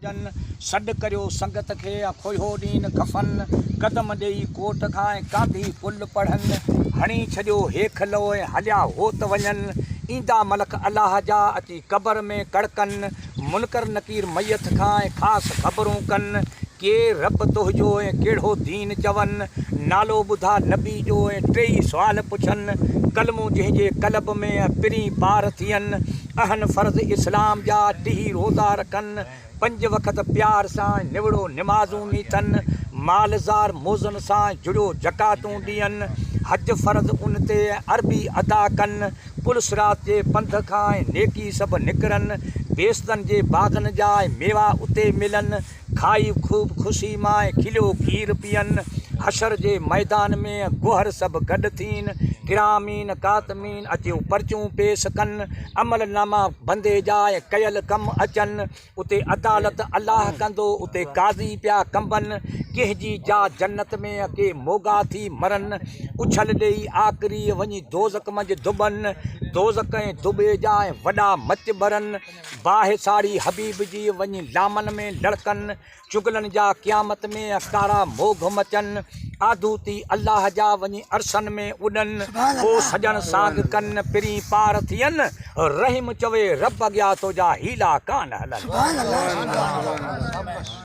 جن سڏ ڪريو سنگت کي ۽ کوهيو ڏين ڪفن، قدم ڏيئي ڪوٽ کان ۽ ڪانڌي پل پڙهن، هڻي ڇڏيو هيک لو ۽ هليا هوت وڃن، ايندا ملڪ الله جا اچي قبر ۾ ڪڙڪن، منڪر نڪير ميت کان ۽ خاص خبرون ڪن، ڪير رب تنهنجو ۽ ڪهڙو دين چون، نالو ٻڌا نبي جو ۽ ٽيئي سوال پڇن، ڪلمو جنهن جي قلب ۾ ۽ پرين پار ٿين، اهن فرض اسلام جا ٽيهي روزا رکن، پنج وقت پيار سان نوڙو نمازون نيتن، مال زار موزن سان جڙيو زڪواتون ڏين، حج فرض ان تي ۽ عربي ادا ڪن، پل صراط جي پنڌ کان ۽ نيڪي سڀ نڪرن، بيستن جي باغن جا ۽ ميوا اتي ملن، کائي خوب خوشي مان ۽ کليو کير پيئن، حشر جي ميدان ۾ گوهر سڀ گڏ ٿين، ڪرامين ڪاتمين اچيو پرچون پيش ڪن، عمل ناما بندي جا ۽ ڪيل ڪم اچن، اتي عدالت الله ڪندو، اتي قاضي پيا ڪنبن، ڪنهن جي جا جنت ۾ ۽ ڪي موڳا ٿي مرن، اڇل ڏيئي آڪريء وڃي دوزخ منجهه ڌٻن، دوزخ ۽ ڌٻي جا ۽ وڏا مچ ٻرن. باهه ساڙي حبيب جي وڃي لامن ۾ لڙڪن، چغلن جا قيامت ۾ ڪارا موگهه مچن، آڌوتي الله جا وڃي عرشن ۾ اڏن، پو سڄڻ سانگ ڪن، پرين پار ٿين، رحيم چوي رب اڳيا تو جا حيلا ڪانه هلن.